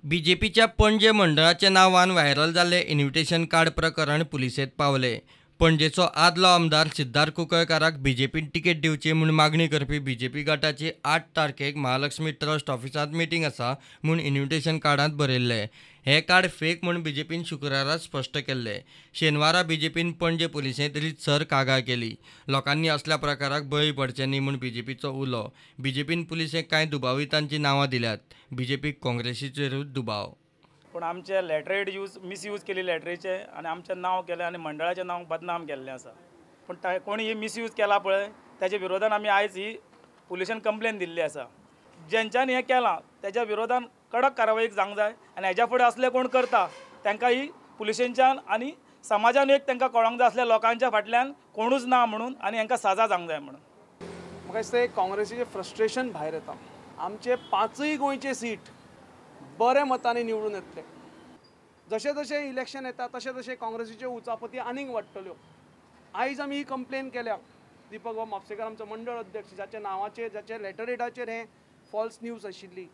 बीजेपीच्या पणजे मंडळाच्या नांवान व्हायरल जाल्ले इन्व्हिटेशन कार्ड प्रकरण पुलिसेंत पावले. पणजेचो आदलो आमदार सिद्धार्थ कुंकळकाराक बीजेपीन तिकेट दिवची म्हूण मागणी करपी बीजेपी गटाची 8 तारखेक महालक्ष्मी ट्रस्ट ऑफिसांत मिटींग आसा म्हूण इन्व्हिटेशन कार्डांत बरयल्लें. हें कार्ड फेक म्हूण बीजेपीन शुक्रारा स्पश्ट केल्लें. शेनवारा बीजेपीन पणजे पुलिसेंत रितसर कागाळ केली. लोकांनी असल्या प्रकाराक बळी पडचें न्ही म्हूण बीजेपीचो उलो. बीजेपीन पुलिसेक कांय दुबावितांची नांवां दिल्यात. बीजेपीक काँग्रेसीचेरूच दुबाव. पूण आमचे लेटरेट यूज मिसयूज केली लेटरीचे आनी आमचें नांव केलें आनी मंडळाचें नांव बदनाम केल्लें आसा. पूण कोणी ही मिसयूज केला पळय त्याच्या विरोधान आमी आयज ही पुलिशेन कंप्लेन दिल्ली आसा. जेंच्यांनी हें केलां तेज्या विरोधान कडक कारवाई जावंक जाय आनी हेज्या फुडें असले कोण करता तांकां ही पुलिशेंच्यान आनी समाजान एक तांकां कळोंक जाय असल्या लोकांच्या फाटल्यान कोणूच ना म्हणून आनी हांकां सजा जावंक जाय म्हणून. म्हाका दिसता एक काँग्रेसीचें फ्रस्ट्रेशन भायर येता. आमचे 5 गोंयचे सीट बरे मतांनी निवडून येतले. जशें जशें इलेक्शन येता तशें तशें काँग्रेसीच्यो उचापती आनीक वाडटल्यो. आयज आमी ही कंप्लेन केल्या. दीपक बाब म्हापसेकर आमचो मंडळ अध्यक्ष जाच्या नांवाचेर जाच्या लेटरेटाचेर हें फॉल्स न्यूज आशिल्ली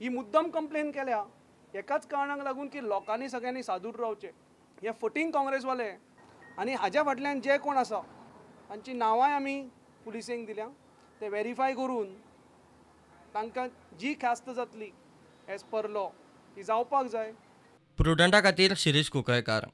ही मुद्दम कंप्लेन केल्या एकाच कारणाक लागून की लोकांनी सगळ्यांनी सादूर रावचें. हे फटींग काँग्रेसवाले आनी हाज्या फाटल्यान जे कोण आसा तांची नांवांय आमी पुलिसेंक दिल्या. ते वेरीफाय करून तांकां जी ख्यास्त जातली एज पर लॉ ती जावपाक जाय. प्रुडंटा खातीर शिरीष कुंकळकार.